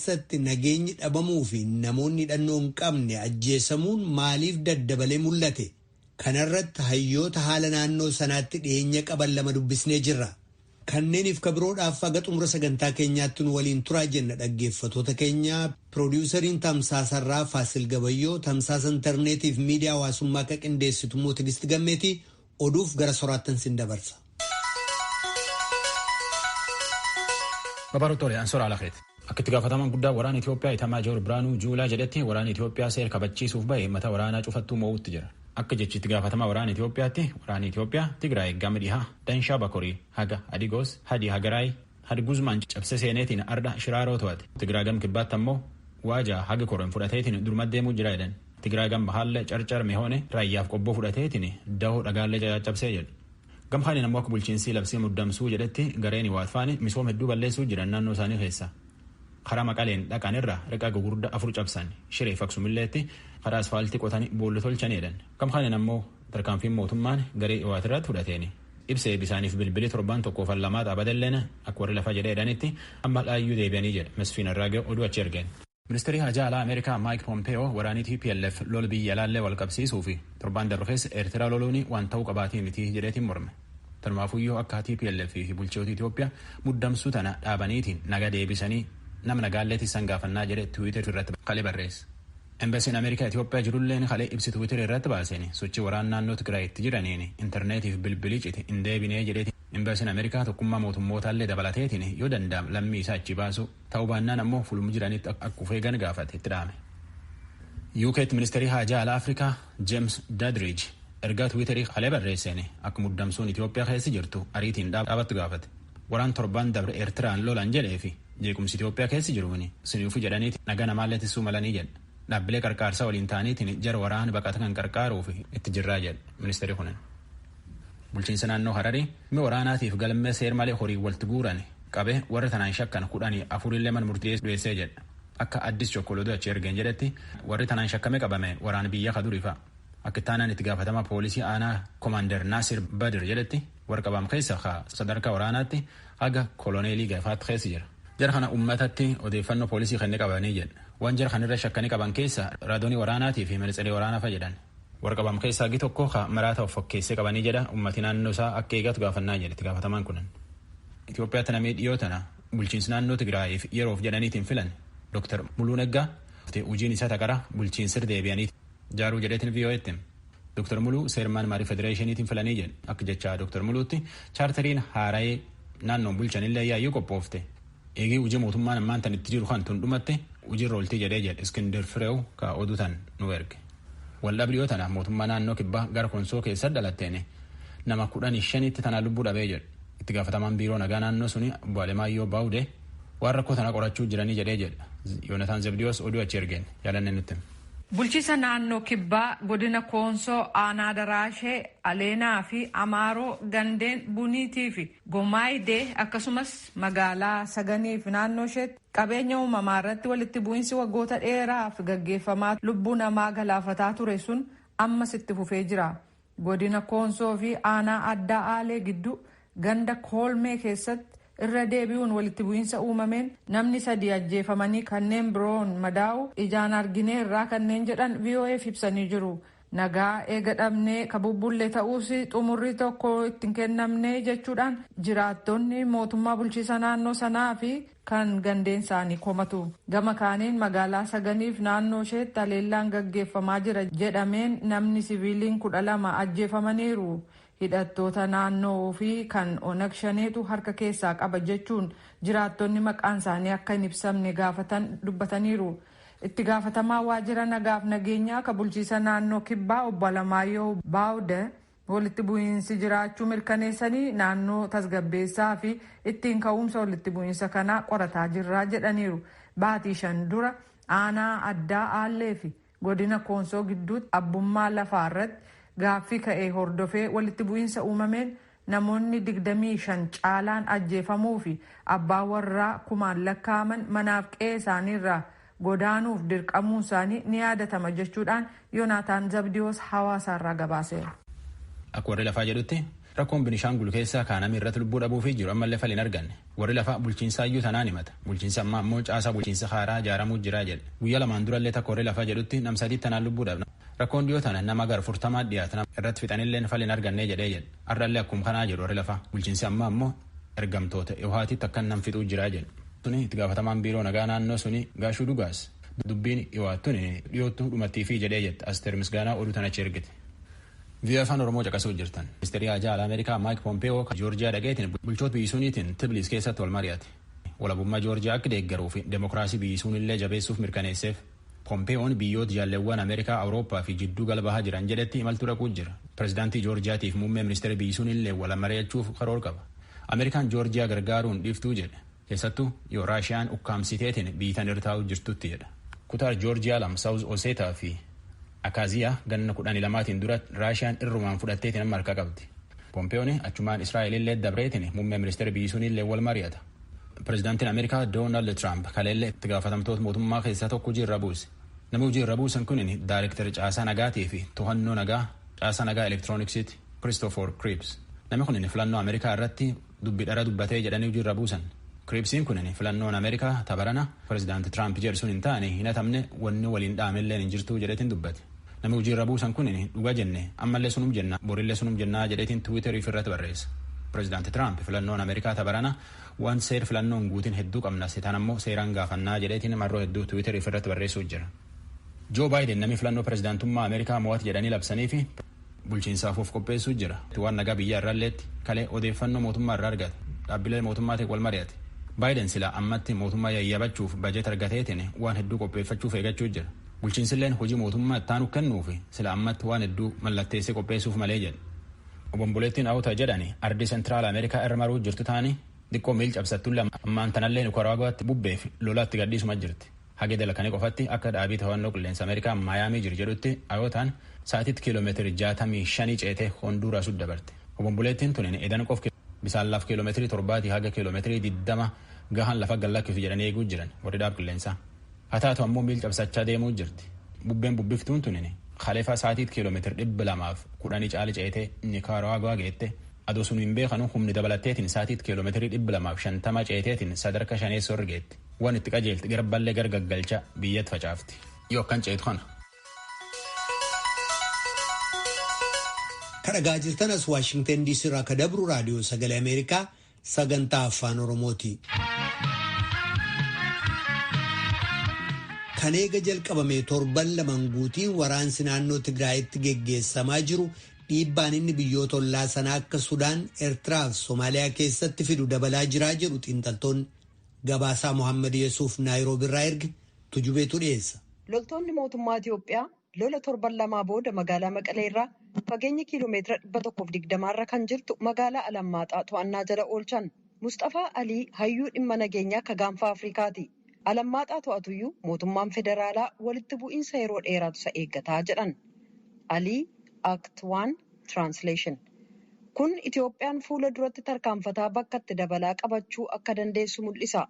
keessatti nageenyi dhabamuu fi namoonni hidhannoo hin qabne ajjeesamuun maaliif daddabalee mul'ate? Kanarratti hayyoota haala naannoo sanaatti dhiyeenya qaban lama dubbisnee jirra. Kanneeniif kabiroodhaaf haga xumura sagantaa keenyaatti nu waliin turaa jenna dhaggeeffatoota keenya. Piroodiwusariin Tamsaasarraa Faasil Gabayyoo, tamsaasa intarneetiif miidiyaa hawaasummaa akka qindeessitu immoo Tigisti Gammeetii oduuf gara soraattan sin dabarsa. Babarootoolee Ansoora Alakeeti. Akka itti gaafatamaan guddaa waraana Itoophiyaa Itamaajoor Biraanuu Juulaa jedhetti waraana Itoophiyaa seera kabachiisuuf bahe mata waraanaa cufattuu moo'utti jira. Akka jechitti gaafatamaa waraana Itoophiyaatti waraana Itoophiyaa Tigraay gama dhihaa Danshaa Bakorii haga Adigoos Hadi Hagaraay Hadi Guzmaan cabse seeneetiin arda Shiraaroo to'ate. Tigraay gama kibbaatti ammoo Waajaa haga Koron fudhateetiin durma deemuu jira jedhan. Tigraay gama haallee Carcar Mehoone raayyaaf qobboo fudhateetiin dahoo dhagaallee caccabsee jedhu. Gamkaaniin ammoo akka bulchiinsii labsii muddamsuu jedhetti gareen Waatfaani misooma hedduu balleessuu jiran naannoo isaanii keessa. Karaa Maqaleen dhaqan irra riqa gugurda 4 cabsan Shiree Faksumilleetti karaa asfaaltii qotanii boolla tolchan jedhan. Gamkaaniin ammoo tarkaanfiin mootummaan garee Waat irratti fudhateeni. Ibsee bisaaniif bilbilii torban tokkoof lamaa xaabatalleen akka warri lafa jedhee jedhanitti amma dhaayyuu deebi'anii jedha. Masfiin Arraagee oduu achi ergeen. Ministeerri Hajaa Alaa Ameerikaa Maayik Pompeeyoo waraanii TPLF lol biyya alaallee wal qabsiisuu fi torban darbe keessa Eertiraa loluun waan ta'uu qabaatii miti jedheetiin morme. Tarmaafuyyoo akka TPLF fi bulchitoota Itoophiyaa muddamsuu tana dhaabaniitiin naga deebisanii nama nagaalleetti isaan gaafannaa jedhe Tiwiitar irratti kalee barreesse. Embasiin Ameerikaa Itoophiyaa jirulleen kalee ibsi Tiwiitar irratti baaseen sochii waraana naannoo Tigraayitti jiraniin intarneetiif bilbilii cite hin deebinee jedheeti. Embasiin Ameerikaa tokkummaa mootummootallee dabalateetiin yoo danda'am lammii isaa achi baasu ta'uu baannaan ammoo fulmu jiranitti akka ufee gan gaafate itti dhaame. UK'tti ministeerri haajaa alaa Afrikaa James Dadridge ergaa Tiwiitarii kalee barreesseen akka muddamsuun Itoophiyaa keessa jirtu ariitiin dhaabattu gaafate. Waraan torban dabre Eertiraan lolan jedhee fi jeequmsi Itoophiyaa keessa jiruun siniifu jedhaniiti nagaa namaallee tissuu malanii jedha. Dhaabbilee qarqaarsaa waliin ta'aniitiin jara waraana baqata kan qarqaaruuf itti jirraa jedha ministeerri kunin. Bulchiinsa naannoo Hararii mi'a waraanaatiif galmee seer malee horii walitti guuran qabee warra tanaan shakkan 14 mana murtii dhiyeessee jedha. Akka Addis Chokkolodoo achi ergeen jedhetti warri tanaan shakkame qabame waraana biyya kadurii fa'a. Akka ittaanaan itti gaafatama poolisii aanaa Komaander Naasir Badir jedhetti warra qabam keessa sadarkaa waraanaatti haga koloneelii gaafaatti keessa jira. Jara kana uummatatti odeeffannoo poolisii kennee qabanii jedha. Waan jara kanarra shakkanii qaban keessa raadoonii waraanaatii fi ministeerri waraanaa fa'a jedhan. Warra qabam keessaa hagi tokko maraata of fakkeessee qabanii jedha uummati naannoo isaa akka eegatu gaafannaa jedhe itti gaafatamaan kunin. Itoophiyaatti namni dhiyoo tana bulchiinsi naannoo Tigraayiif yeroof jedhaniitiin filan Dr. Muluu Naggaa hojiin isaa taqara bulchiinsir deebi'anii jaaruu jedheetiin VOA'tti. Dr. Muluu seermaan maarii federeeshiniitiin filanii jedhe akka jecha Dr. Muluutti chaartariin haara'ee naannoon bulchanillee yaayyuu qophoofte. Eegii hojii mootummaan ammaan tan itti jiru kan tun dhumatte hojiirra ooltii jedhee jedhe Iskindir Fireew ka oduu tan nu erge. Waldhabbii dhiyoo tana mootummaa naannoo kibbaa gara Konsoo keessa dhalatteen nama 15tti tanaa lubbuu dhabee jedhu. Itti gaafatamaan biiroo nagaa naannoo suni obbo Alemaayyoo Baawudee waan rakkoo tana qorachuu jiranii jedhee jedha. Yoonataan Zebdiyoos oduu achi ergeen yaadanne nutti. Bulchiisa naannoo kibbaa godina Koonsoo aanaa Daraashee Aleenaa fi Amaaroo gandeen Buniitii fi Gomaayidee akkasumas magaalaa Saganii fi naannoo isheetti qabeenya uumamaa irratti walitti bu'iinsi waggoota dheeraaf gaggeeffamaa lubbuu namaa galaafataa ture sun ammas itti fufee jira. Godina Koonsoo fi aanaa addaa Aalee gidduu ganda Koolmee keessatti irra deebi'uun walitti bu'iinsa uumameen namni 3 ajjeefamanii kanneen biroon madaa'u ijaan arginee irraa kanneen jedhan VOAf ibsanii jiru. Nagaa eega dhabnee ka bubbullee ta'uus xumurri tokko ittiin kennamne jechuudhaan jiraattonni mootummaa bulchiisa naannoo sanaa fi kan gandeen isaanii komatu. Gama kaaniin magaalaa Saganiif naannoo isheetti haleellaan gaggeeffamaa jira jedhameen namni siviiliin 12 ajjeefamaniiru. Hidhattoota naannoo fi kan Onag Shaneetu harka keessaa qaba jechuun jiraattonni maqaan isaanii akka hin ibsamne gaafatan dubbataniiru. Itti gaafatamaa waajjira nagaaf nageenyaa ka bulchiisa naannoo kibbaa obbo Alamaayyoo Baawude walitti bu'iinsi jiraachuu mirkaneessanii naannoo tasgabbeessaa fi ittiin ka'umsa walitti bu'iinsa kanaa qorataa jirraa jedhaniiru. Baatii 5 dura aanaa addaa Aallee fi godina Koonsoo gidduutti abbummaa lafaa irratti gaaffii ka'ee hordofee walitti bu'iinsa uumameen namoonni 25 caalaan ajjeefamuu fi abbaa warraa kumaan lakkaa'aman manaaf qe'ee isaaniirraa godaanuuf dirqamuun isaanii ni yaadatama jechuudhaan Yoonaataan Zabdiyoos hawaasaarraa gabaaseera. Akka warri lafaa jedhutti Rakkoon Binishaangul keessaa kaanamii irratti lubbuu dhabuufii jiru ammallee fal hin arganne. Warri lafaa bulchiinsaayyuu tanaan himata. Bulchiinsa ammaa ammoo caasaa bulchiinsa haaraa ijaaramuu jira jedhe. Guyyaa lamaan durallee takka warri lafaa jedhutti nam sadiitti tanaan lubbuu dhabna. Rakkoon dhiyoo tana nama gara 40 dhiyaatan irratti fixanillee fal hin arganne jedhee jedhe. Har'allee akkuma kanaa jedhu warri lafaa. Bulchiinsi ammaa ammoo ergamtoota Iwaatitti akkan nam fixuu jira jedhe. Suni itti gaafatamaan biiroo nagaa naannoo suni Gaashuu Dugaas. Dubbiin Iwaattuun dhiyoottu dhumattiifii jedhee jette. Asteer Misgaanaa oduu tana achi ergite. VOA Afaan Oromoo caqasuu jirtan. Ministeerri Haajaa Alaa Ameerikaa Maayik Pompeeyoo Joorjiyaa dhaqeetiin bulchoota biyyi suniitiin Tibiliis keessatti wal mari'ate. Walabummaa Joorjiyaa akka deeggaruu fi demokiraasii biyyi sunillee jabeessuuf mirkaneesseef. Pompeeyoon biyyoota jaalleewwan Ameerikaa, Awurooppaa fi jidduu gala bahaa jiran jedhetti imaltuu dhaquu jira. Pireezidaantii Joorjiyaatiif muummee ministeera biyyi sunillee wal mari'achuuf karoora qaba. Ameerikaan Joorjiyaa gargaaruun dhiiftuu jedhe. Keessattuu yoo Raashiyaan ukkaamsiteetiin biyyi tan irra taa'uu jirtutti jedha. Kutaa Joorjiyaa lama Saawuz Oseetaa fi Akaaziyaa ganna 12 dura Raashiyaan irrumaan fudhatteetiin amma harkaa qabdi. Pompeeyoon achumaan Israa'elillee dabreetiin muummee ministeera biyyi sunillee wal mari'ata. Pireezidaantiin Ameerikaa Doonaald Tiraamp kaleellee itti gaafatamtoota mootummaa keessaa tokko hojiirra buuse. Namni hojiirra buusan kun daayirektara caasaa nagaatii fi to'annoo nagaa caasaa nagaa elektirooniksiiti Kiristoofor Kriips. Namni kun filannoo Ameerikaa irratti dubbi dhara dubbatee jedhanii hojiirra buusan. Kriipsiin kun filannoon Ameerikaa tabarana pireezidaanti Tiraamp jedhu hin taane hin hatamne wanni waliin dhaamellee hin jirtu jedheetiin dubbate. Namni hojiirra buusan kun dhuga jenne ammallee sunum jenna borillee sunum jennaa jedheetiin tiwiiterii irratti barreessa. Pireezidaanti Tiraamp filannoon Ameerikaa tabarana waan seer filannoon guutiin hedduu qabna seetaan ammoo seeraan gaafannaa jedheetiin marroo hedduu tiwiiterii irratti barreessuu jira. Joo Baayiden namni filannoo pireezidaantummaa Ameerikaa mo'ate jedhanii labsanii fi bulchiinsaaf of qopheessuu jira. Waan nagaa biyya irraalleetti kalee odeeffannoo mootummaa irraa argate. Dhaabbilee mootummaatiin wal mari'ate. Baayiden sila ammatti mootummaa yayyabachuuf bajeet argateetiin waan hedduu qopheeffachuuf eeggachuu jira. Bulchiinsilleen hojii mootummaa ittaanu kennuufi sila ammatti waan hedduu mallatteessee qopheessuuf malee jedhe. Obomboleettiin Awutaa jedhani ardii sentiraal Ameerikaa irra maruu jirtu taani xiqqoo miil cabsattuun ammaan tanallee Nikaraaguwaatti bubbeef lolaatti gadhiisuma jirti. Hage dalakanii qofatti akka dhaabii to'annoo qilleensa Ameerikaa Maayaamii jiru jedhutti Awutaan sa'atiitti kiiloomeetirii 65 ceetee Honduuraasuu dabarte. Obomboleettiin tun edan qof bisaan laf kiiloomeetirii 7 haga kiiloomeetirii 20 gahan lafa gallakkisu jedhanii eeguu jiran warri dhaab qilleensaa. Haa taatu ammoo miil cabsachaa deemuu jirti. Bubbeen bubbiftuun tun kalefa sa'atiitti kiiloomeetirii 210 caala ceetee Nikaraaguwaa geette. Adoo sun hin beekanu humni dabalatteetiin sa'atiitti kiiloomeetirii 250 ceeteetiin sadarkaa shaneessoo irra geette. Waan itti qajeelti garballee gargaggalcha biyyatti facaafti. Yoo akkan ceetu kana. Kan dhagaa jirtan as Waashingtan DC irraa akka dabru raadiyoo sagalee Ameerikaa sagantaa afaan Oromooti. Kan eega jalqabame torban lamaan guutiin waraansi naannoo Tigraayitti geggeessamaa jiru dhiibbaan inni biyyoota ollaa sanaa akka Sudaan, Eertiraa fi Somaaliyaa keessatti fidu dabalaa jiraa jedhu xiinxaltoonni. Gabaasaa Mohaammed Yesuuf Naayiroobi irraa erge Tujubeetu dhiyeessa. Loltoonni mootummaa Itiyoophiyaa lola torban lamaa booda magaalaa Maqalee irraa fageenya kiiloomeetira 120 irra kan jirtu magaalaa Alammaaxaa to'annaa jala oolchan. Mustafaa Alii hayyuu dhimma nageenyaa ka gaanfa Afrikaati. Alammaaxaa to'atuyyuu mootummaan federaalaa walitti bu'iinsa yeroo dheeraatu isa eeggataa jedhan. Alii Act 1 Translation. Kun Itiyoophiyaan fuula duratti tarkaanfataa bakka itti dabalaa qabachuu akka dandeessu mul'isa.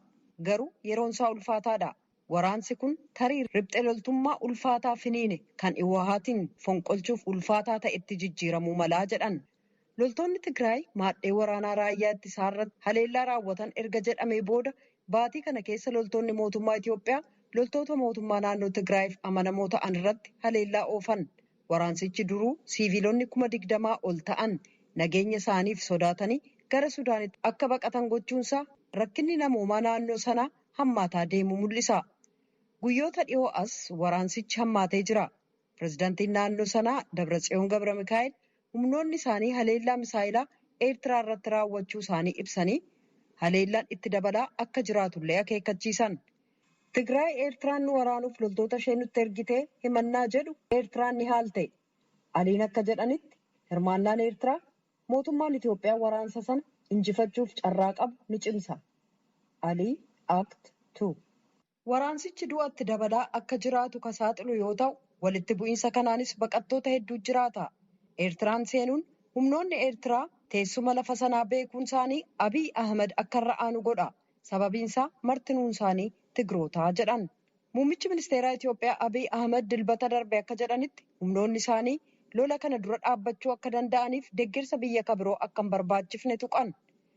Garuu yeroon isaa ulfaataadha. Waraansi kun tarii riphxee loltummaa ulfaataa finiine kan Iwahaatiin fonqolchuuf ulfaataa ta'etti jijjiiramuu malaa jedhan. Loltoonni Tigraay maadhee waraanaa raayyaa ittisaa irratti haleellaa raawwatan erga jedhamee booda baatii kana keessa loltoonni mootummaa Itiyoophiyaa loltoota mootummaa naannoo Tigraayiif amanamoo ta'an irratti haleellaa oofan. Waraansichi duruu siiviilonni 20,000 ol ta'an nageenya isaaniif sodaatanii gara Sudaanitti akka baqatan gochuunsaa rakkinni namoomaa naannoo sanaa hammaataa deemu mul'isa. Guyyoota dhiyoo as waraansichi hammaatee jira. Pireezidaantiin naannoo sanaa Dabratsiyoon Gabra Mikaa'el humnoonni isaanii haleellaa misaayilaa Eertiraa irratti raawwachuu isaanii ibsanii haleellaan itti dabalaa akka jiraatullee akeekkachiisan. Tigraay Eertiraan nu waraanuuf loltoota ishee nutti ergitee himannaa jedhu Eertiraan ni haalte. Aliin akka jedhanitti hirmaannaan Eertiraa mootummaan Itiyoophiyaa waraansa sana injifachuuf carraa qabu ni cimsa. Alii Act 2. Waraansichi du'atti dabalaa akka jiraatu ka saaxilu yoo ta'u walitti bu'iinsa kanaanis baqattoota hedduu jiraata. Eertiraan seenuun humnoonni Eertiraa teessuma lafa sanaa beekuun isaanii Abiy Ahmed akka irra aanu godha. Sababiin isaa martinuun isaanii Tigrootaa jedhan. Muummichi ministeeraa Itiyoophiyaa Abiy Ahmed dilbata darbe akka jedhanitti humnoonni isaanii Lola kana dura dhaabbachuu akka danda'aniif deeggarsa biyya kabiroo akka hin barbaachifne tuqan.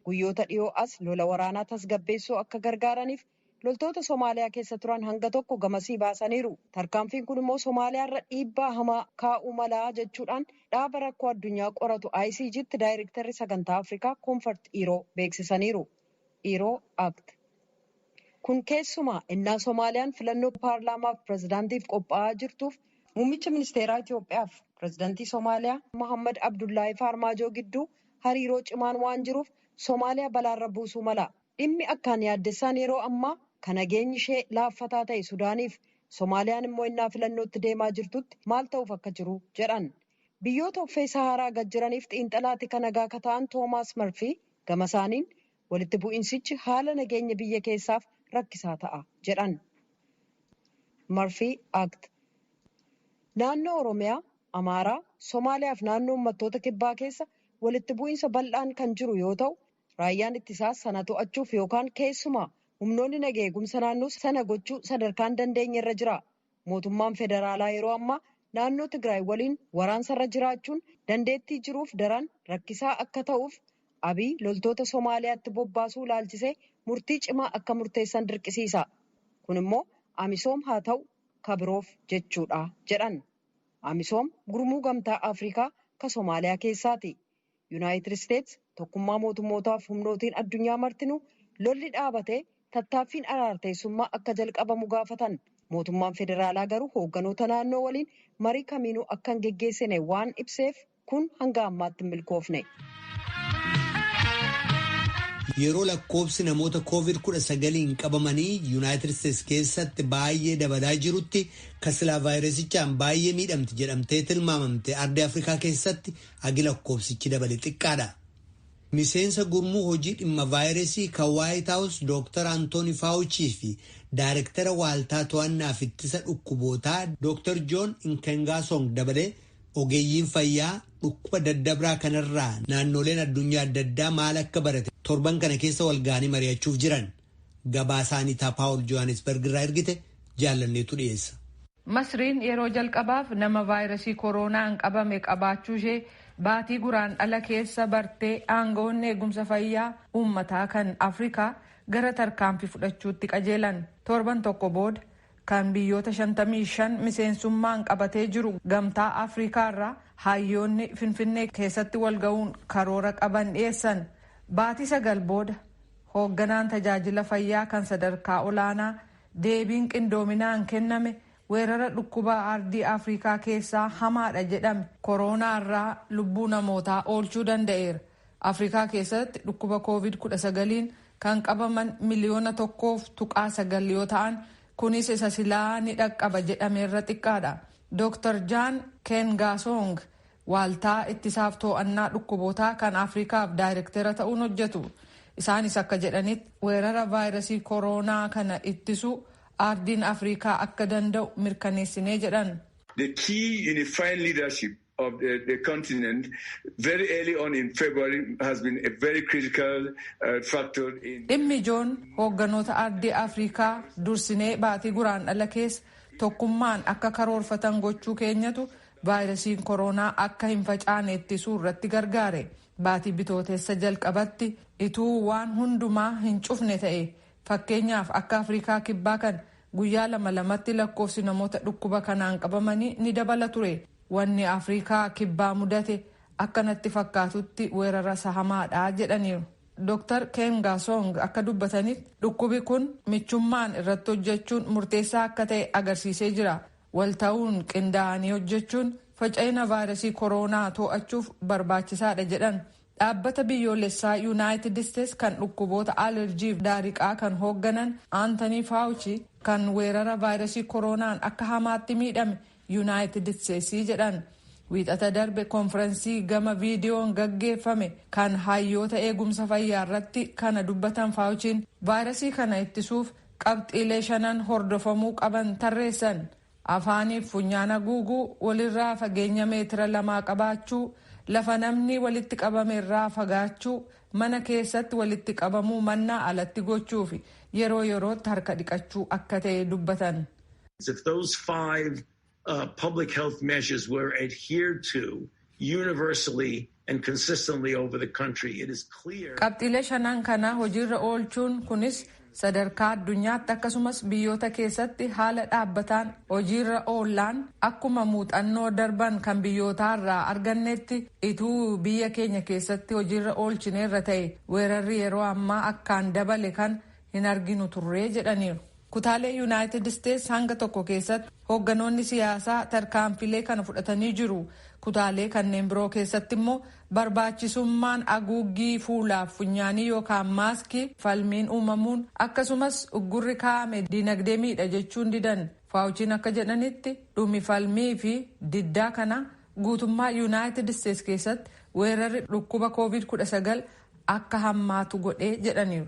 Guyyoota dhiyoo as lola waraanaa tasgabbeessuu akka gargaaraniif loltoota Somaaliyaa keessa turan hanga tokko gamasii baasaniiru. Tarkaanfiin kun immoo Somaaliyaarra dhiibbaa hamaa kaa'uu malaa jechuudhaan dhaaba rakkoo addunyaa qoratu ICG'tti daayirektarri sagantaa Afrikaa Koonfart Dhiiroo beeksisaniiru. Dhiiroo Act. Kun keessumaa innaa Somaaliyaan filannoo paarlaamaaf pirezidaantiif qophaa'aa jirtuuf muummicha ministeeraa Itoophiyaaf pirezidaantii Somaaliyaa Mohammad Abdullaahi Faarmaajoo gidduu hariiroo cimaan waan jiruuf Somaaliyaa balaarra buusuu mala. Dhimmi akkaan yaaddessaan yeroo ammaa kan nageenyi ishee laaffataa ta'e Sudaaniif Somaaliyaan immoo innaa filannootti deemaa jirtutti maal ta'uuf akka jiru jedhan. Biyyoota uffee Saharaa gad jiraniif xiinxalaatti kan nagaa akka ta'an Toomaas Marfii gama isaaniin walitti bu'insichi haala nageenya biyya keessaaf rakkisaa ta'a jedhan. Marfii Act. Naannoo Oromiyaa, Amaaraa, Somaaliyaa fi naannoo uummattoota kibbaa keessa walitti bu'insa bal'aan kan jiru yoo ta'u, raayyaan ittisaas sana to'achuuf yookaan keessumaa humnoonni nagaa eegumsa naannoo sana gochuu sadarkaan dandeenye irra jira. Mootummaan federaalaa yeroo ammaa naannoo Tigraay waliin waraansarra jiraachuun dandeettii jiruuf daran rakkisaa akka ta'uuf Abiy loltoota Somaaliyaatti bobbaasuu ilaalchisee murtii cimaa akka murteessan dirqisiisa. Kun immoo Amisoom haa ta'u kabiroof jechuudha jedhan. Amisoom gurmuu gamtaa Afrikaa ka Somaaliyaa keessaati. Yuunaayitid Isteets tokkummaa mootummootaaf humnootiin addunyaa martinuu lolli dhaabatee tattaaffiin araarteessummaa akka jalqabamu gaafatan. Mootummaan federaalaa garuu hoogganoota naannoo waliin marii kamiinuu akka hin geggeessine waan ibseef kun hanga ammaatti hin milkoofne. Yeroo lakkoobsi namoota COVID-19 qabamanii Yuunaayitid Isteets keessatti baay'ee dabalaa jirutti kasilaa vaayirasichaan baay'ee miidhamti jedhamtee tilmaamamte ardii Afrikaa keessatti hagi lakkoobsichi dabale xiqqaadha. Miseensa gurmuu hojii dhimma vaayirasii kan Waayit Haawus Dr. Antooni Faawuchii fi Daayirektara Waaltaa To'annaa fi Ittisa Dhukkubootaa Dr. Joon Nkengasong dabalee ogeeyyiin fayyaa dhukkuba daddabraa kanarraa naannoleen addunyaa adda addaa maal akka barate torban kana keessa wal ga'anii mari'achuuf jiran gabaasaa Aniitaa Paawul Johannesburg irraa ergite jaalanneetu dhiyeessa. Masriin yeroo jalqabaaf nama vaayirasii kooroonaan qabame qabaachuu ishee baatii guraandhala keessa bartee aangawoonni eegumsa fayyaa uummataa kan Afrikaa gara tarkaanfii fudhachuutti qajeelan. Torban tokko booda kan biyyoota 55 miseensummaan qabatee jiru gamtaa Afrikaa irraa hayyoonni Finfinnee keessatti walga'uun karoora qaban dhiyeessan. Baatii 9 booda hoogganaan tajaajila fayyaa kan sadarkaa olaanaa deebiin qindoominaan kenname weerara dhukkuba ardii Afrikaa keessaa hamaadha jedhame kooroonaa irraa lubbuu namootaa oolchuu danda'eera. Afrikaa keessatti dhukkuba COVID-19 kan qabaman 1.9 miliyoona yoo ta'an kunis isa silaa ni dhaqqaba jedhameerra xiqqaadha. Dr. Jaan Kengaasong waaltaa ittisaaf to'annaa dhukkubootaa kan Afrikaaf daayirektera ta'uun hojjetu. Isaanis akka jedhanitti weerara vaayirasii kooroonaa kana ittisuu ardiin Afrikaa akka danda'u mirkaneessinee jedhan. The key unifying leadership of the continent very early on in February has been a very critical factor in. Dhimmi ijoon hoogganoota ardii Afrikaa dursinee baatii guraandhala keessa tokkummaan akka karoorfatan gochuu keenyatu vaayirasiin kooroonaa akka hin facaane ittisuu irratti gargaare. Baatii bitootessa jalqabatti ituu waan hundumaa hin cufne ta'e, fakkeenyaaf akka Afrikaa kibbaa kan guyyaa lama lamatti lakkoofsi namoota dhukkuba kanaan qabamanii ni dabala ture. Wanni Afrikaa kibbaa mudate akkanatti fakkaatutti weerara hamaadha jedhaniiru. Dr. Kengasong akka dubbatanitti dhukkubi kun michummaan irratti hojjechuun murteessaa akka ta'e agarsiisee jira. Walta'uun qindaa'anii hojjechuun faca'ina vaayirasii kooroonaa to'achuuf barbaachisaadha jedhan. Dhaabbata biyyoolessaa Yuunaayitid Isteets kan dhukkuboota alerjiif daariqaa kan hoogganan Aantanii Faawuchi kan weerara vaayirasii kooroonaan akka hamaatti miidhame Yuunaayitid Isteetsii jedhan. Wiixata darbe koonfirensii gama viidiyoon gaggeeffame kan hayyoota eegumsa fayyaa irratti kana dubbatan Faawuchiin vaayirasii kana ittisuuf qabxiilee shanan hordofamuu qaban tarreessan. Afaaniif funyaan haguuguu, walirraa fageenya meetira 2 qabaachuu, lafa namni walitti qabame irraa fagaachuu, mana keessatti walitti qabamuu mannaa alatti gochuu fi yeroo yerootti harka dhiqachuu akka ta'e dubbatan. If those five public health measures were adhered to universally and consistently over the country. It is clear. Qabxiilee shanan kana hojiirra oolchuun kunis sadarkaa addunyaatti akkasumas biyyoota keessatti haala dhaabbataan hojiirra oollaan akkuma muuxannoo darban kan biyyootaarraa argannetti ituu biyya keenya keessatti hojiirra oolchineerra ta'e weerarri yeroo ammaa akkaan dabale kan hin arginu turree jedhaniiru. Kutaalee Yuunaayitid Isteets hanga tokko keessatti hoogganoonni siyaasaa tarkaanfilee kana fudhatanii jiru. Kutaalee kanneen biroo keessatti immoo barbaachisummaan haguuggii fuulaaf funyaanii yookaan maaskii falmiin uumamuun akkasumas uggurri kaa'ame dinagdee miidha jechuun didan. Faawuchiin akka jedhanitti dhumi falmii fi diddaa kana guutummaa Yuunaayitid Isteets keessatti weerarri dhukkuba COVID-19 akka hammaatu godhee jedhaniiru.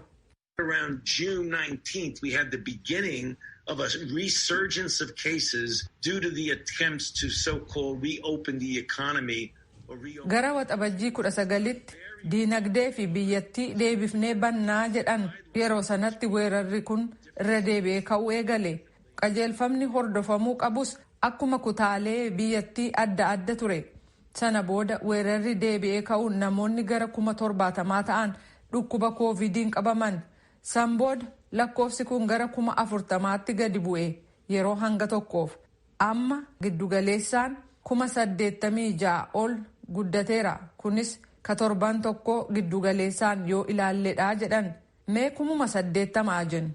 Around June 19th, we had the beginning of a resurgence of cases due to the attempts to so-called reopen the economy. Gara waxabajjii 19tti diinagdee fi biyyattii deebifnee bannaa jedhan yeroo sanatti weerarri kun irra deebi'ee ka'uu eegale. Qajeelfamni hordofamuu qabus akkuma kutaalee biyyattii adda adda ture. Sana booda weerarri deebi'ee ka'uun namoonni gara 70,000 ta'an dhukkuba koovidiin qabaman. San booda lakkoofsi kun gara 40,000tti gadi bu'e yeroo hanga tokkoof. Amma giddugaleessaan 86,000 ol guddateera. Kunis ka torban tokko giddugaleessaan yoo ilaalledha jedhan. Mee 80,000 jennu.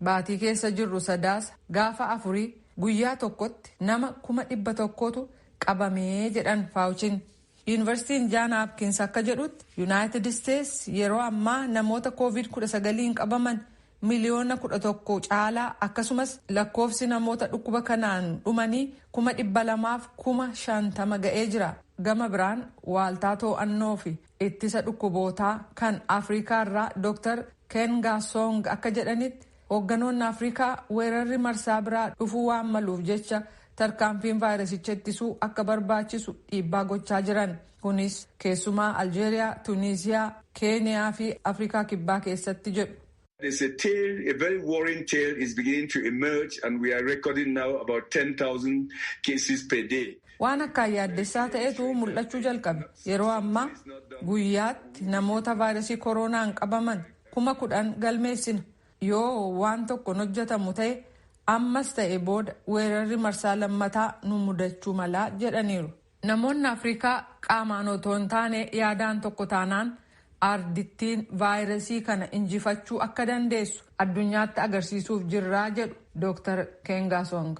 Baatii keessa jirru sadaasa gaafa 4 guyyaa tokkotti nama 100,000tu qabamee jedhan Faawuchiin. Yuunivarsiitiin Jaan Haapkins akka jedhutti Yuunaayitid Isteets yeroo ammaa namoota COVID-19 qabaman 11 miliyoona caalaa akkasumas lakkoofsi namoota dhukkuba kanaan dhumanii 250,000 ga'ee jira. Gama biraan waaltaa to'annoo fi ittisa dhukkubootaa kan Afrikaa irraa Dr. Kenga Song akka jedhanitti hoogganoonni Afrikaa weerarri marsaa biraa dhufuu waan maluuf jecha tarkaanfiin vaayirasicha ittisuu akka barbaachisu dhiibbaa gochaa jiran. Kunis keessumaa Aljeeriyaa, Tuniisiyaa, Keeniyaa fi Afrikaa Kibbaa keessatti jedhu. There's a tale, a very worrying tale is beginning to emerge, and we are recording now about 10,000 cases per day. Waan akkaan yaaddessaa ta'etu mul'achuu jalqabe. Yeroo ammaa guyyaatti namoota vaayirasii koronaan qabaman 10,000 galmeessina. Yoo waan tokkoon hojjetamu ta'e ammas ta'e booda weerarri marsaa lammataa nu mudachuu malaa jedhaniiru. Namoonni Afrikaa qaamaan otoo hin taane yaadaan tokko taanaan ardittiin vaayirasii kana injifachuu akka dandeessu addunyaatti agarsiisuuf jirraa jedhu Dr. Kengasong.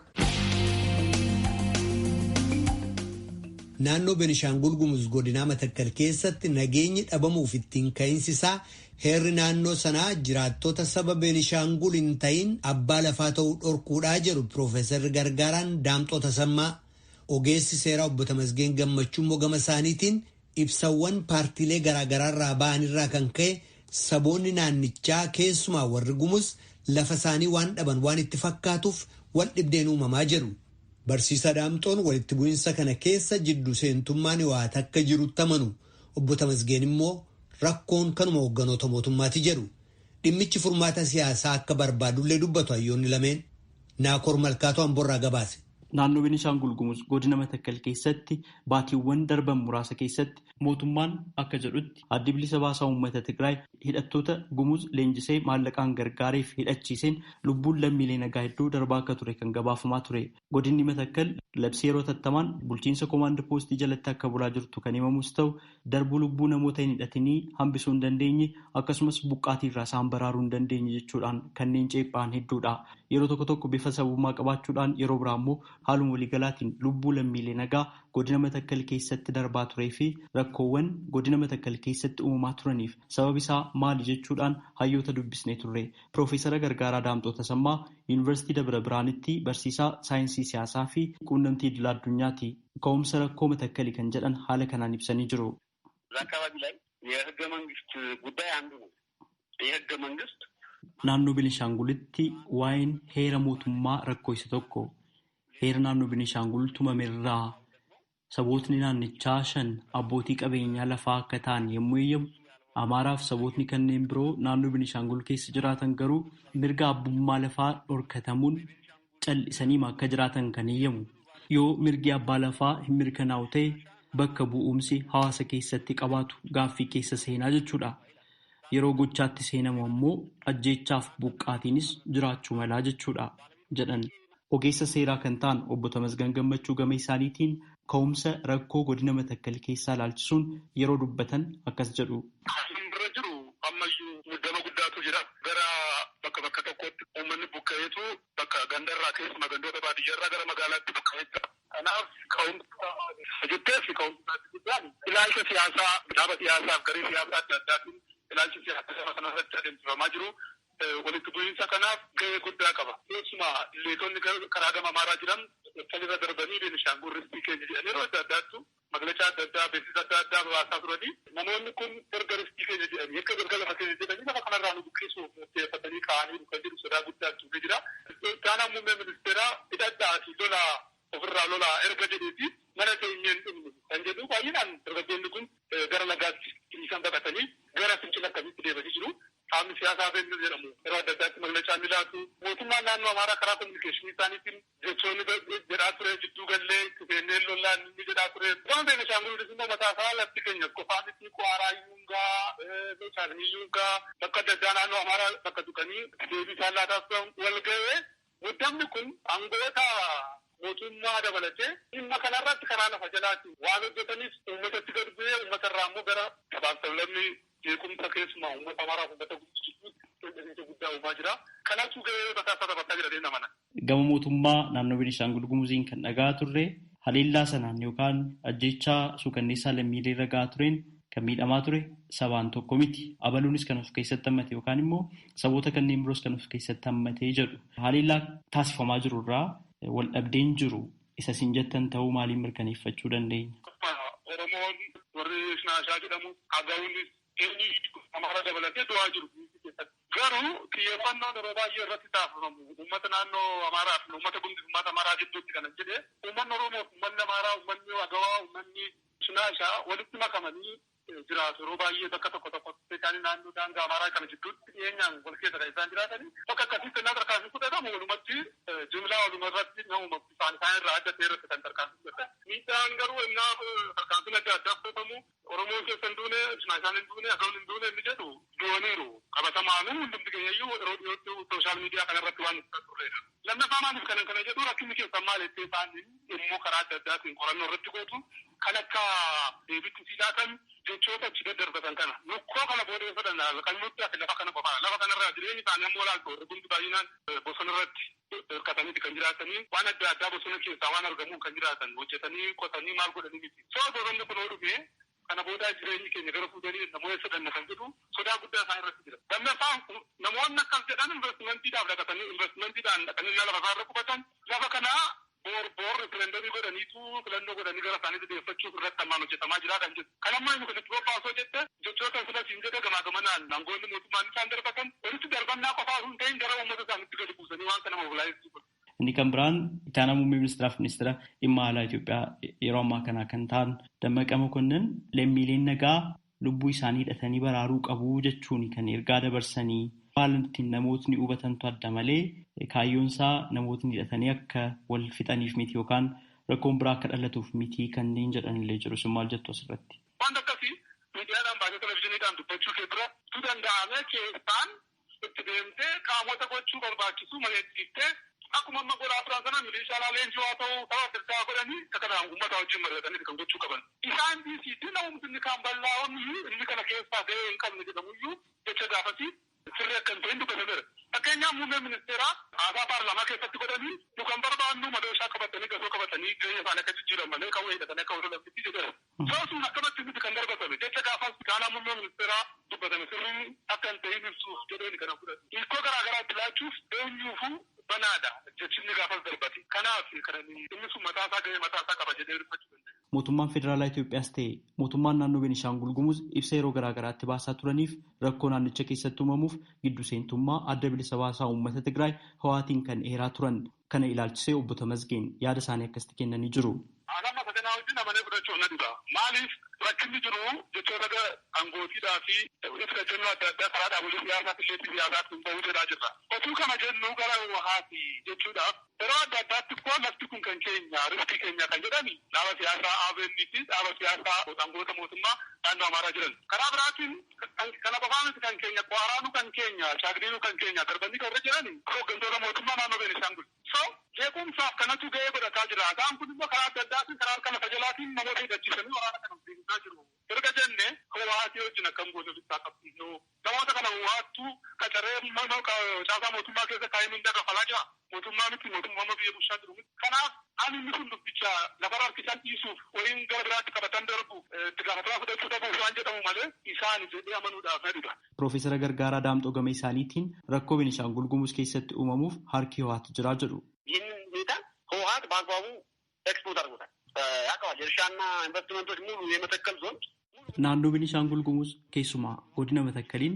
Naannoo Benishaangul Gumuz godinaa Matakkal keessatti nageenyi dhabamuuf ittiin ka'iinsi isaa heerri naannoo sanaa jiraattota saba Benishaangul hin ta'in abbaa lafaa ta'uu dhorkuudhaa jedhu Piroofeesar Gargaaraan Daamxoo Tasammaa. Ogeessi seeraa obbo Tamasgeen Gammachuu immoo gama isaaniitiin ibsawwan paartiilee garaagaraarraa ba'an irraa kan ka'e saboonni naannichaa keessumaa warri Gumuz lafa isaanii waan dhaban waan itti fakkaatuuf wal dhibdeen uumamaa jedhu. Barsiisaa Daamxoon walitti bu'insa kana keessa jiddu seentummaan waata akka jirutti amanu. Obbo Tamasgeen immoo rakkoon kanuma hoogganoota mootummaati jedhu. Dhimmichi furmaata siyaasaa akka barbaadullee dubbatu hayyoonni lameen. Naakoor Malkaatoo Amborraa gabaase. Naannoo Beenishaangul Gumuz godina Matakkal keessatti baatiiwwan darban muraasa keessatti mootummaan akka jedhutti addi bilisa baasaa uummata Tigraay hidhattoota Gumuz leenjisee maallaqaan gargaareef hidhachiiseen lubbuun lammiilee nagaa hedduu darbaa akka ture kan gabaafamaa ture. Godinni Matakkal labsii yeroo tattamaan bulchiinsa koomaand poostii jalatti akka bulaa jirtu kan himamus ta'u darbuu lubbuu namoota hin hidhatinii hambisuu hin dandeenye akkasumas buqqaatiirraa isaan baraaruu hin dandeenye jechuudhaan kanneen ceephaan hedduudha. Yeroo tokko tokko bifa sabummaa qabaachuudhaan yeroo biraa immoo haaluma waliigalaatiin lubbuu lammiilee nagaa godina Matakkal keessatti darbaa turee fi rakkoowwan godina Matakkal keessatti uumamaa turaniif sabab isaa maali jechuudhaan hayyoota dubbisnee turre. Piroofeesara Gargaaraa Daamxoo Tasammaa Yuunivarsiitii Dabra Biraanitti barsiisaa saayinsii siyaasaa fi quunnamtii idil addunyaati. Ka'umsa rakkoo Matakkalii kan jedhan haala kanaan ibsanii jiru. እዛ አካባቢ ላይ የህገ መንግስት ጉዳይ አንዱ ነው። የህገ መንግስት Naannoo Benishaangulitti waa'een heera mootummaa rakkoo isa tokko. Heera naannoo Benishaangul tumamerraa sabootni naannichaa shan abbootii qabeenyaa lafaa akka ta'an yommuu eeyyamu, Amaaraaf sabootni kanneen biroo naannoo Benishaangul keessa jiraatan garuu mirga abbummaa lafaa dhorkatamuun cal'isaniima akka jiraatan kan eeyyamu. Yoo mirgi abbaa lafaa hin mirkanaa'u ta'e bakka bu'umsi hawaasa keessatti qabaatu gaaffii keessa seenaa jechuudha. Yeroo gochaatti seenamu ammoo ajjeechaaf buqqaatiinis jiraachuu malaa jechuudha jedhan. Ogeessa seeraa kan ta'an obbo Tamasgan Gammachuu gama isaaniitiin ka'umsa rakkoo godina Matakkal keessaa ilaalchisuun yeroo dubbatan akkas jedhu. Kan bira jiru ammayyuu muddama guddaatu jira. Gara bakka bakka tokkotti uummanni buqqa'eetu bakka gandarraa keessumaa gandoota baadiyyaarraa gara magaalaatti buqqa'ee jira. Kanaaf ka'umsa jettee fi ka'umsa guddaan ilaalcha siyaasaa dhaaba siyaasaaf garee siyaasaa adda addaatiin ilaalchi siyaasaa kanarratti adeemsifamaa jiru. Walitti bu'iinsa kanaaf gahee guddaa qaba. Keessumaa illeetonni karaa gama Amaaraa jiran irra darbanii Beenishaangul ristii keenya jedhanii yeroo adda addaattu maglachaa adda addaa beeksisa adda addaa baasaa turanii namoonni kun erga ristii keenya jedhanii erga erga lafa keenya jedhanii lafa kanarraa nu buqqisuuf murteeffatanii ka'anii kan jedhu sodaa guddaa tuufee jira. Ittaanaa muummee ministeeraa hidhadhaa fi lolaa ofirraa lolaa erga jedheeti mana keenyeen dhumnu kan jedhu baay'inaan dargaggoonni kun gara lagaatti isaan baqatanii gara fincila akkasitti deemanii jiru. Qaamni siyaasaa Beennu jedhamu yeroo adda addaatti maglachaa ni laatu. Mootummaan naannoo Amaaraa karaa kominikeeshinii isaaniitiin jechoonni jedhaa ture jidduu gallee itti seennee lollaan inni jedhaa ture. Gama Beenishaangul immoo mataa isaa lafti keenya qofaa miti Kwaaraa Yuungaa, Chaagni Yuungaa bakka adda addaa naannoo Amaaraa bakka tuqanii deebii isaan laataa turan wal ga'ee muddamni kun aangoota mootummaa dabalatee dhimma kanarratti karaa lafa jalaatiin waan hojjetaniif uummatatti gad bu'ee uummatarraa immoo gara sabaaf sablammii jeequmsa keessumaa uummata Amaaraa fi uummata guddaa guddaa uumaa jira. Kanaafuu gahee mataa isaa taphataa jira deemna mana. Gama mootummaa naannoo Beenishaangul Gumuziin kan dhagaa turre haleellaa sanaan yookaan ajjeechaa suukanneessaa lammiilee irra gahaa tureen kan miidhamaa ture sabaan tokko miti. Abaluunis kan of keessatti hammate yookaan immoo saboota kanneen biroos kan of keessatti hammatee jedhu. Haleellaa taasifamaa jiru irraa wal dhabdeen jiru isa isin jettan ta'uu maaliin mirkaneeffachuu dandeenya? Oromoon warri Shinaashaa jedhamu Agawunis eenyu Amaara dabalatee du'aa jiru. Garuu xiyyeeffannoon yeroo baay'ee irratti taasifamu uummata naannoo Amaaraa fi uummata Gumuz uummata Amaaraa gidduutti kana jedhee uummanni Oromoo fi uummanni Amaaraa uummanni Agawaa uummanni Shinaashaa walitti makamanii jiraatu yeroo baay'ee bakka tokko tokkotti isaanii naannoo daangaa Amaaraa kana jidduutti dhiyeenyaan wal keessa kan isaan jiraatanii bakka akkasitti innaa tarkaanfii fudhatamu walumatti jumlaa waluma irratti namuma isaan isaan irraa adda ta'e irratti kan tarkaanfii fudhatan. Miidhaan garuu innaa tarkaanfiin adda addaa fudhatamu Oromoon keessa hin duune, Shinaashaan hin duune, Agawun hin duune inni jedhu du'aniiru. Qabatamaanuu hundumti keenya iyyuu yeroo dhiyootti sooshaal miidiyaa kanarratti waan ibsaa turredha. Lammaffaa maaliif kanan kana jedhu rakkinni keessan maal jettee isaan immoo karaa adda addaatiin qorannoo irratti gootu kan akka deebitti si laatan jechoota achi daddarbatan kana nukkoo kana booda fedhan kan nutti hafe lafa kana qofaadha. Lafa kanarraa jireenyi isaanii ammoo laaltu hundi baay'inaan bosona irratti hirkataniiti kan jiraatanii waan adda addaa bosona keessaa waan argamuun kan jiraatan hojjetanii qotanii maal godhanii miti. Soo bosonni kun yoo dhufe kana booda jireenyi keenya gara fuudhanii namoota sodanna kan jedhu sodaa guddaa isaan irratti jira. Lammaffaan namoonni akkas jedhan investimentiidhaaf dhaqatanii investimentiidhaan dhaqanii lafa isaarra qubatan lafa kanaa boor boor referendamii godhaniitu filannoo godhanii gara isaaniitti deeffachuuf irratti ammaan hojjetamaa jira kan jedhu. Kan ammaa inni kanatti bobbaasoo jette jechoota filatiin jedhe gamaa gamanaan aangoonni mootummaan isaan darbatan walitti darbannaa qofaa osoo hin ta'in gara uummata isaaniitti gadi buusanii waan kana mobilaayiz godhu. Inni kan biraan itti aanaa muummee ministeeraaf ministeera dhimma alaa Itoophiyaa yeroo ammaa kanaa kan ta'an Dammaqa Mokonnin lammiileen nagaa lubbuu isaanii hidhatanii baraaruu qabu jechuun kan ergaa dabarsanii haala ittiin namootni hubatantu adda malee kaayyoon isaa namootni hidhatanii akka wal fixaniif miti yookaan rakkoon biraa akka dhalatuuf miti kanneen jedhanillee jiru. Isin maal jettu asirratti? Wanta akkasii miidiyaadhaan baasee televizyiiniidhaan dubbachuu kee bira tu danda'amee keessaan itti deemtee qaamota gochuu barbaachisu mari'achiiftee akkuma amma godhaa turan sana milishaa leenjii haa ta'u saba adda addaa godhanii akka kanaan uummata wajjin mari'atanii kan gochuu qaban. Isaan dhiisiitti namumti inni kaan bal'aa'oon inni kana keessaa gahee hin qabne jedhamuyyuu jecha gaafasii sirrii akka hin ta'in dubbatameera. Fakkeenyaaf muummeen ministeeraa haasaa paarlaamaa keessatti godhanii nu kan barbaannu madooshaa qabatanii gasoo qabatanii jireenya isaanii akka jijjiiran malee qawwee hidhatanii akka osoo laftitti jedheera. Soo sun akkamatti miti kan darbatame jecha gaafas kaanaa muummee ministeeraa dubbatame sirrii akka hin ta'in ibsuuf jedheen kana fudhate. Hiikoo garaa garaa itti laachuuf eenyuufuu banaadha jechinni gaafas darbate. Kanaaf kan inni sun mataasaa gahee mataasaa qaba jedhee dubbachuu dandeenya. Mootummaan Federaalaa Itoophiyaas ta'e mootummaan naannoo Beenishaangul Gumuz ibsa yeroo garaa garaatti baasaa turaniif rakkoo naannicha keessatti uumamuuf giddu seentummaa adda bilisa baasaa uummata Tigraay hawaatiin kan eeraa turan kana ilaalchisee obbo Tamasgeen yaada isaanii akkasitti kennanii jiru. Anamma saganaa wajjin amanee fudhachuuf na dhiba. Maaliif rakkinni jiru jechoota aangootiidhaa fi ibsa jennuu adda addaa karaa dhaabolee siyaasaa fi illeetti siyaasaatti hin ba'uu jedhaa jirra. Otuu kana jennu gara wahaati jechuudhaaf yeroo adda addaatti koo lafti kun kan keenya keenya riftii keenya kan jedhani dhaaba siyaasaa ABN fi dhaaba siyaasaa aangoota mootummaa naannoo Amaaraa jiran. Karaa biraatiin kana qofaa miti kan keenya Kwaaraanuu kan keenya Shaagriinuu kan keenya darbanii kan irra jiran hooggantoota mootummaa naannoo Beenishaangul. So jeequmsaaf kanatu ga'ee godhataa jira. Isaan kun immoo karaa adda addaatiin karaa harka lafa jalaatiin namoota hidhachiisanii waraana kana deemsaa jiru. Erga jenne Hawaatii wajjin akkam goota bittaa qabsiisnu namoota kana Hawaattu qacaree caasaa mootummaa keessa kaa'ee mindaa kafalaa jira. Mootummaa miti mootummaa biyya bulchaa jiru miti. Kanaaf ani inni kun dubbicha lafarra harkisan dhiisuuf wayiin gara biraatti qabatan darbu itti gaafatamaa fudhachuu dhabuuf waan jedhamu malee isaan jedhee amanuudhaaf na dhiba. Piroofeesara Gargaaraa Daamxoo Gamee isaaniitiin rakkoo Beenishaangul Gumuz keessatti uumamuuf harki Hawwaatu jira jedhu. ይህንን ሁኔታ ህወሀት በአግባቡ ኤክስፖርት አድርጎታል። ያውቀዋል። የእርሻና ኢንቨስትመንቶች ሙሉ የመተከል ዞን Naannoo Beenishaangul Gumuz keessumaa godina Matakkaliin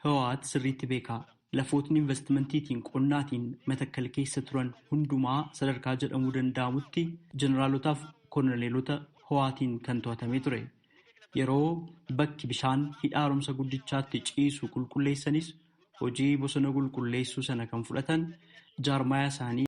Hawwaat sirriitti beeka. Lafootni investimentiitiin qonnaatiin Matakkal keessa turan hundumaa sadarkaa jedhamuu danda'amutti jeneraalootaaf koloneelota Hawaatiin kan to'atamee ture. Yeroo bakki bishaan hidha haaromsa guddichaatti ciisu qulqulleessanis hojii bosona qulqulleessuu sana kan fudhatan jaarmaaya isaanii